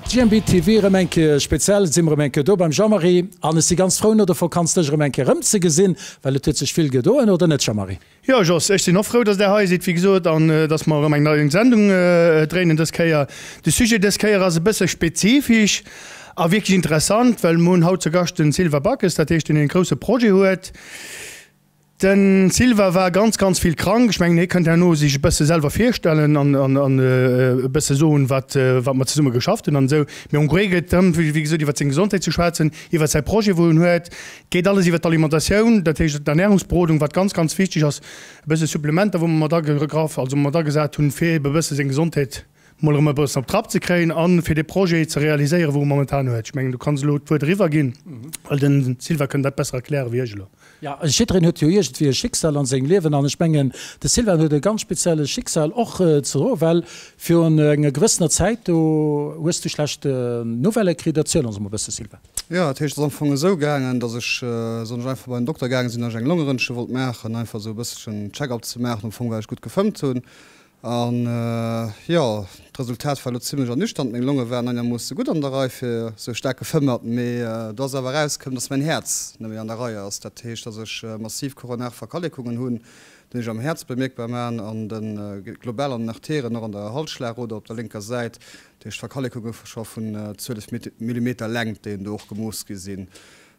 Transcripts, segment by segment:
GMB TV erëm eng Kéier speziell. Et si mer erëm eng Kéier do beim Jean-Marie an ech si ganz frou no der Vakanz dech erëm eng Kéier erëmzegesinn, well et huet sech vill gedoen, oder net Jean-Marie? Jo Jos, ech sinn och frou, dass där hei sidd, wéi gesot, an dass mer erëm eng nei Sendung dréinen dës Kéier. De Sujet dës Kéier ass e bësse spezifisch a wierklech interessant, well mer hunn haut zu Gascht den Sylvain Backes, dat heescht deen een grousse Projet huet. Den Sylvain war ganz, ganz vill krank. Ech mengen, hie kënnt herno sech e bësse selwer virstellen an an e bësse soen, wat wat mer zesumme geschafft hunn an esou. Mee en gros geet et drëm, wéi gesot, iwwer seng Gesondheet ze schwätzen, iwwer säi Projet, wou en huet. Et geet alles iwwer d'Alimentatioun, dat heescht d'Ernährungsberodung, wat ganz, ganz wichteg ass, e bësse Supplementer, wou mer mat agegraff, also mat agesat hunn, fir ebe bësse seng Gesondheet mol erëm e bëssen op Trapp ze kréien a fir dee Projet ze realiséieren, wou e momentan huet. Ech mengen, du kanns elo d'Wuert eriwwer ginn, well de Sylvain kënnt dat besser erklären wéi ech elo. Jo, jiddereen huet jo iergendwéi e Schicksal an sengem Liewen an ech mengen, de Sylvain huet e ganz spezielle Schicksal och ze droen, well virun enger gewëssener Zäit, do hues du schlecht Nouvellë kritt. Erziel ons emol e bësse, Sylvain. Jo, dat heescht, et ass am Fong esou gaangen, datt ech, soen ech, einfach bei den Dokter gaange sinn, datt ech eng Longerëntgen wollt maachen, einfach esou e bësselchen Check-up ze maachen, am Fong well ech gutt gefëmmt hunn. An jo, d'Resultat war elo zimlech ernüchternd. Meng Longe waren einermoosse gutt an der Rei fir sou staark gefëmmert, mee do ass awer erauskomm, dass mäin Häerz net méi an der Rei ass. Dat heescht, dass ech massiv koronar Verkallekungen hunn, déi sech am Häerz bemierkbar man an de global an den Arteren, och an der Halsschlagoder op der lénker Säit. Dat heescht Verkallekunge scho vun 12 Millimeter Längt, déi do och gemooss gi sinn.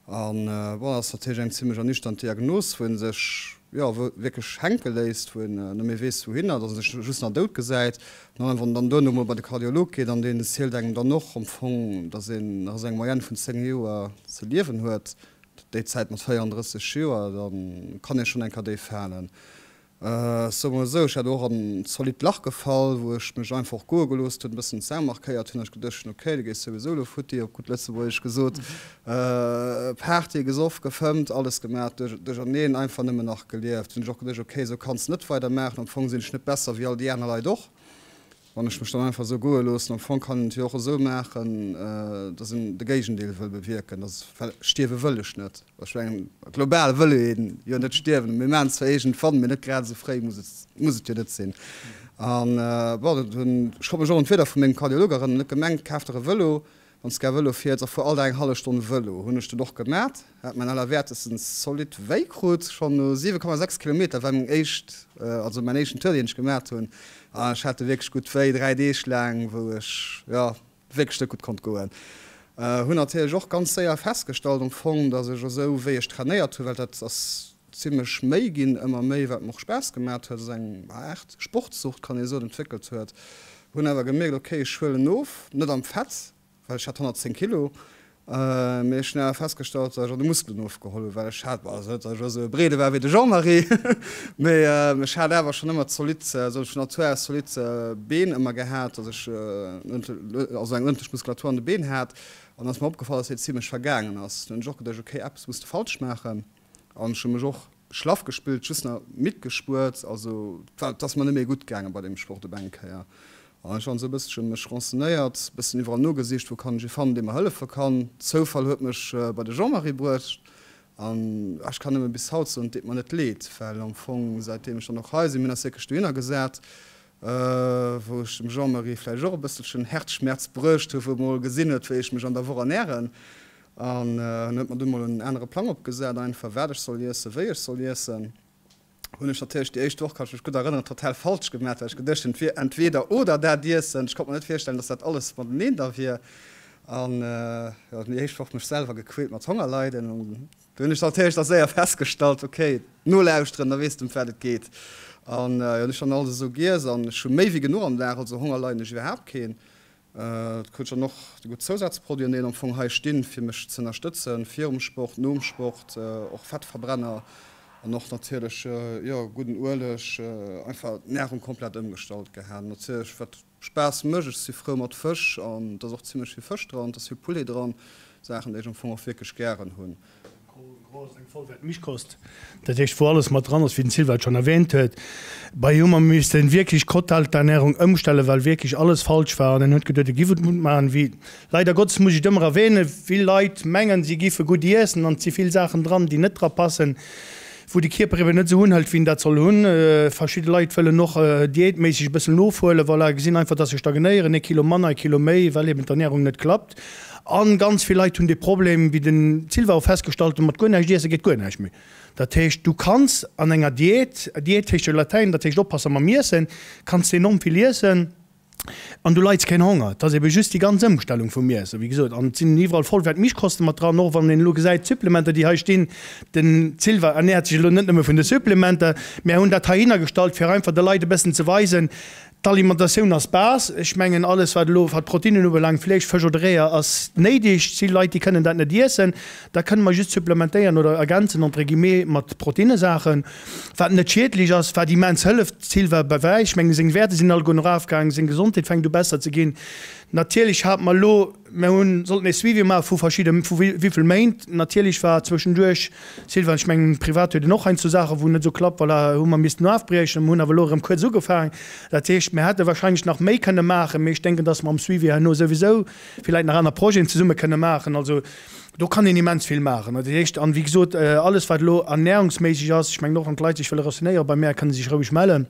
An bon, dat ass natierlech eng zimlech ernüchternd Diagnos, wou ee sech, jo, wierklech hänke léisst, wou een net méi weess wouhinner, dass ee sech just nach dout gesäit. An wann een dann duerno mol bei de Kardiolog geet an deen zielt engem dann och am Fong, dass een nach esou eng Moyenne vun 10 Joer ze liewen huet, déi Zäit mat 34 Joer, da kann ee schonn eng Kéier déif falen. Ech soe mol esou, ech hat och an en zolidd Lach gefall, wou ech mech einfach och goe gelooss hunn, e bëssen d'Säng markéiert hunn, ech geduecht hunn, ok, du gees souwisou elo futti, op gutt Lëtzebuergesch gesot. Party, gesoff, gefëmmt, alles gemaach, duercherneen, einfach nëmmen nach gelieft. Hunn ech och geduecht, ok, esou kanns de net weider maachen, am Fong sinn ech net besser wéi all déi aner Leit och. Wann ech mech dann einfach esou goe loossen, am Fong kann een et jo och esou maachen, datt een de Géigendeel wëll bewierken, datt, well stierwe wëll ech net. Ech mengen, global wëll een jo net stierwen. Mir maachen et zwar iergendwann, mee net grad esou fréi muss et, muss et jo net sinn. An bon, dat hunn, ech konnt mech och un d'Wierder vu mengem Kardiolog erënneren, en huet gemengt, kaf der e Vëlo, Wann s gär Vëlo fiers, a fuer all Dag eng hallef Stonn Vëlo. Hunn ech dat och gemat, hat mäin Allerwäertestens zolidd wéi krut. Schonn no 7,6 Kilometer war meng éischt, also mäin éischten Tour deen ech gemat hunn, an ech hat e wierklech gutt wéi, 3 Deeg laang, wou ech, jo, wierklech net gutt konnt goen. Hunn natierlech och ganz séier festgestallt am Fong, dass ech esou wéi ech trainéiert hunn, well dat ass zimlech méi ginn, ëmmer méi, wat mer och Spaass gemat huet, ass eng Aart Sportsucht, kann ee soen, entwéckelt huet. Hunn awer gemierkt, ok, ech huelen of, net am Fett, well ech hat 110 Kilo, mee ech hunn awer festgestallt, datt ech an de Muskelen ofgeholl hunn, well ech hat, bon, also net, datt ech elo esou e Breede war wéi de Jean-Marie, mee ech hat awer schonn ëmmer zolidd, also vun Natur aus zolidd Been ëmmer gehat, datt ech also eng uerdentlech Muskulatur an de Been hat. An ass mer opgefall, datt déi zimlech vergaangen ass. Dunn hunn ech och geduecht, ok, eppes muss de falsch maachen. An ech hu mech och schlaff gespillt, just nach midd gespuert. Also et ass mer net méi gutt gaange bei deem Sport op eng Kéier. An ech han esou e bësselche mech renseignéiert, e bëssen iwwerall nogesicht, wou kann ech ee fannen, dee mer hëllefe kann. Zoufall huet mech bei de Jean-Marie bruecht. An ech kann nëmme bis haut soen, et deet mer net leed, well am Fong säitdeem ech dann och hei sinn, mir hunn eis wierklech dohinner gesat, wou ech dem Jean-Marie vläicht och e bësselchen Herzschmerz bruecht hu, wou e mol gesinn huet, wéi ech mech an der Woch ernären. An en huet mer dunn mol en anere Plang opgesat, einfach wat ech soll iessen, wéi ech soll iessen. Hunn ech natierlech déi éischt Woch, kann ech mech gutt erënneren, total falsch gemat, well ech geduecht hunn, et wier entweder oder dat Iessen. Ech konnt mer net virstellen, dass dat alles mateneen da wier. An jo, hunn déi éischt Woch mech selwer gequält mat Hongerleiden. An du hunn ech natierlech da séier festgestallt, ok, nolauschteren, da weess de ëm wat et geet. An jo, hunn ech dann alles esou giess an ech hu méi wéi genuch am Dag, also Honger leiden ech iwwerhaapt keen. Et krut ech dann och déi gutt Zousazproduiten, déi am Fong hei stinn, fir mech ze ënnerstëtzen, virum Sport, nom Sport, och Fettverbrenner an och natierlech, jo, gudden Ueleg, einfach d'Nahrung komplett ëmgestallt gehat. Natierlech, wat Spaass mécht, ech si frou mat Fësch an et ass och zimmlech vill Fësch dran, et ass vill Poulet dran, Saachen, déi ech am Fong och wierklech gären hunn. Gros ass eng vollwäert Mischkost, dat heescht wou alles mat dran ass, wéi den Sylvain et schonn erwähnt huet. Bei him hu mer missten wierklech total d'Ernährung ëmstellen, well wierklech alles falsch war an en huet geduet e giff et gutt maachen. Wéi leider Gottes muss ech et ëmmer erwähnen, vill Leit mengen si giffe gutt iessen an et si vill Saachen dran déi net dra passen. Wou de Kierper eben net esou unhëlt, wéi en dat soll hunn. Verschidde Leit wëllen och diätméisseg e bëssen ofhuelen, voilà, gesinn einfach, dass se stagnéieren, ee Kilo manner, ee Kilo méi, well eben d'Ernärung net klappt. A ganz vill Leit hunn dee Problem, wéi den Sylvain och festgestallt huet, mat guer näischt iesse geet guer näischt méi. Dat heescht, du kanns an enger Diät, Diät heescht jo Latäin, dat heescht oppasse mam Iessen, kanns de enorm vill iessen, An du leits keen Honger. Et ass ebe just déi ganz Ëmstellung vum Iessen, wéi gesot. An et sinn iwwerall vollwäert Mischkosten mat dran, och wann een elo gesäit, d'Supplementer, déi hei stinn, den Sylvain ernährt sech elo net nëmme vun de Supplementer. Mär hunn dat heihinner gestallt, fir einfach de Leit e bëssen ze weisen, d'Alimentatioun ass d'Base. Ech mengen, alles wat elo, wat d'Proteinnen ubelaangt, Fleesch, Fësch oder Eeër, ass néideg. Et si Leit, déi kënnen dat net iessen. Da kënne mer just supplementéieren oder ergänzen, entre guillemets, mat Proteinnesaachen. Wat net schiedlech ass, wat immens hëlleft, Sylvain Bavay, ech mengen seng Wäerter sinn alleguer erafgaangen, seng Gesondheet fänkt u besser ze ginn. Natierlech hate mer elo, mer hunn sollten ee Suivi maache vu verschidde, vu wéivill Méint, natierlech war zwëschenduerch, Sylvain, ech mengen privat huet en och heiansdo Saachen, wou net esou klappt, voilà, hu mer missten ofbriechen, mer hunn awer elo erëm kuerz ugefaangen. Dat heescht, mer hätte wahrscheinlech nach méi kënne maachen, mee ech denken, datt mer am Suivi herno souwisou villäit nach aner Projeten zesumme kënne maachen. Also do kann een immens vill maachen. Dat heescht, an wéi gesot, alles wat elo ernährungsméisseg ass, ech mengen och wann d'Leit sech wëlle renseignéiere bei mär, kënne se sech roueg mellen,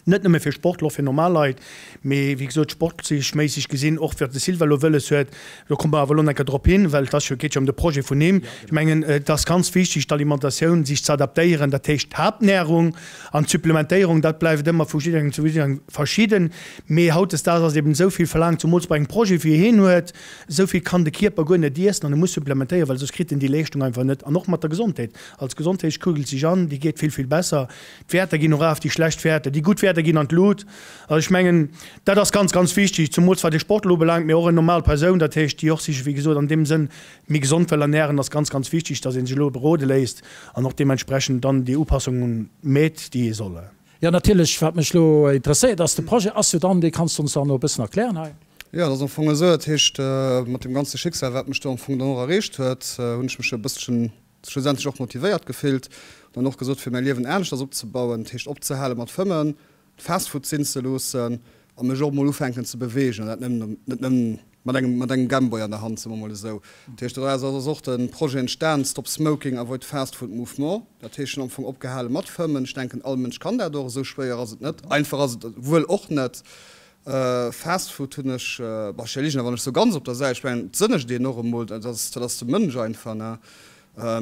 net nëmme fir Sportler, och fir normal Leit, mee wéi gesot sportméisseg gesinn, och wat de Sylvain elo wëlles huet, do komme mer awer elo nach eng Kéier drop hin, well et ass jo, geet jo ëm de Projet vun him. Ech mengen, et ass ganz wichteg d'Alimentatioun sech ze adaptéieren, dat heescht d'Haaptnährung an d'Supplementéierung, dat bleift ëmmer vu jidderengem zu jidderengem verschidden, mee hautdesdaags ass eben esou vill verlaangt, zumools bei engem Projet wéi hien huet, Esou vill kann de Kierper guer net iessen an e muss supplementéieren, well soss kritt en déi Leeschtung einfach net. An och mat der Gesondheet. Als Gesondheet kugelt sech an, déi geet vill, vill besser. D'Wäerter ginn eraf, déi schlecht Wäerter, déi gutt Wäerter ginn an d'Lut. Also ech mengen, dat ass ganz, ganz wichtig, zumools wat de Sportler ubelaangt, mee och eng normal Persoun, dat heescht, déi och sech, wéi gesot, an deem Sënn méi gesond wëll ernären, ass ganz, ganz wichtig, dass ee sech elo berode léisst an och deementsprechend dann déi Upassungen métt, déi ee soll. Jo, natierlech. Wat mech elo interesséiert ass, de Projet ass jo dann, dee kanns du ons dann elo e bëssen erklären hei. Jo, dat ass am Fong esou. Dat heescht, mat deem ganze Schicksal, wat mech do am Fong dann och erreecht huet, hunn ech mech e bësselchen schlussendlech och motivéiert gefillt an dann och gesot, fir mäi Liewen aneschters opzebauen, dat heescht opzehale mat fëmmen, Fastfood sinn ze loossen a mech och emol ufänken ze beweegen an dat net nëmmen mat engem mat engem Gameboy an der Hand, soe mer mol esou. Dat heescht, doraus ass och de Projet entstan, Stop Smoking, Avoid Fast Food Mouvement. Dat heescht, ech hunn am Fong opgehale mat fëmmen. Ech denken, all Mënsch kann dat och, esou schwéier ass et net. Einfach ass et wuel och net. Fast Food hunn ech, bah, ech ligen awer net esou ganz op der Säit. Ech mengen, et sënnegt een och emol, dat ass dat ass de Mënsch einfach, ne.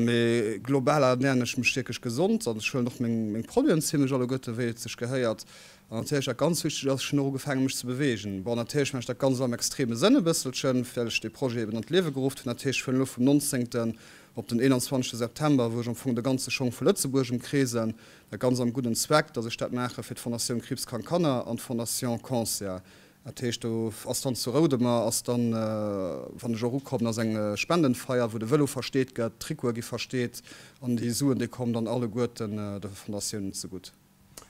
Mee global ernären ech mech wierklech gesond an ech huelen och meng meng Produiten zimlech alleguerte wéi et sech gehéiert. An natierlech wat ganz wichteg ass, ech hunn och ugefaangen mech ze beweegen. Bon, natierlech maachen ech dat Ganzt am extreme Sënn e bësselchen, well ech dee Projet eben an d'Liewe gerufft hunn. Dat heescht, ech huelen elo vum 19. op den 21. September, wou ech am Fong de ganze Schong vu Lëtzebuerg emkreesen, dat Ganzt am gudden Zweck, datt ech dat maache fir d'Fondatioun Kriibskrank Kanner an d'Fondation Cancer. Dat heescht, do ass dann zu Roudemer ass dann, wann ech och ukommen, ass eng Spendenfeier, wou de Vëlo versteet gëtt, d'Trikote gi versteet an déi Suen, déi kommen dann alleguerten de Fondatiounen zegutt.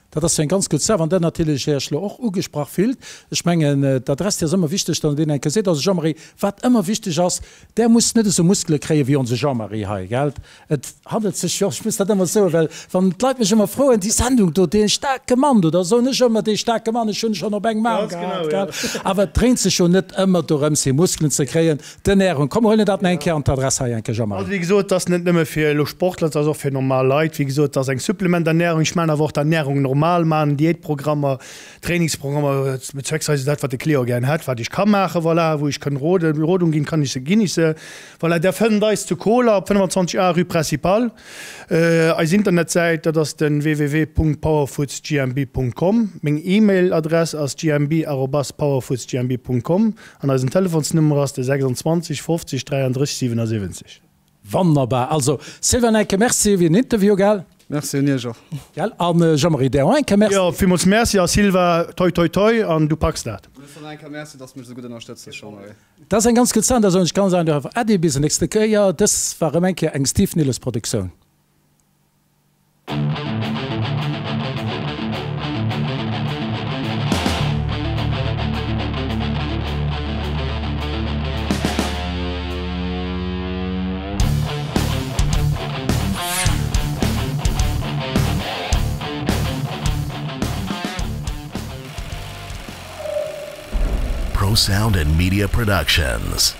Dat ass jo eng ganz gutt Saach, wann Der natierlech Iech elo och ugesprach fillt. Ech mengen, d'Adress, déi ass ëmmer wichteg, datt een deen eng Kéier seet. Also Jean-Marie, wat ëmmer wichteg ass, Der musst net esou Muskele kréie wéi onse Jean-Marie hei, gelt? Et handelt sech jo, ech muss dat ëmmer soen, well wann d'Leit mech ëmmer froen, déi Sendung do, dee staarke Mann do, da soen ech ëmmer, dee staarke Mann, ech hunn e schonn op engem Aarm gehat, gell? Awer et dréint sech jo net ëmmer dorëms, hir Muskelen ze kréien. D'Ernährung, komm mer huelen dat nach eng Kéier an d'Adress hei eng Kéier, Jean-Marie. Also wéi gesot, et ass net nëmme fir elo Sportler, et ass och fir normal Leit. Wéi gesot, et ass eng Supplementernährung. Ech maachen awer och d'Ernährung normal, maachen Diätprogrammer, Trainingsprogrammer, bezwecksweise dat wat de Client gären hätt, wat ech ka maachen, voilà, wou ech kënn Rode, Berodung ginn, kann ech se, ginn ech se. Voilà, Der fënnt eis zu Koler op 25 A rue Principale. Eis Internetsäit, dat ass den www.powerfoodsgmb.com. Meng E-Mail-Adress ass gmb@powerfoodsgmb.com. An eisen Telefonsnummer ass de 26 50 33 77. Wonnerbar! Also Sylvain, enke Merci fir den Interview, gell? Merci un Iech och. Gell? An Jean-Marie, där och enke Merci. Jo, villmools Merci a Sylvain, toi toi toi an du packs dat. Merci nach enker Merci, dass de mech esou gutt ënnerstëtzt hues, Jean-Marie. Dat ass eng ganz gutt Saach, da soen ech ganz einfach Äddi, bis en nächste Kéier. Dës war erëm eng Kéier eng Steve Nilles Produktioun. Pro Sound and Media Productions.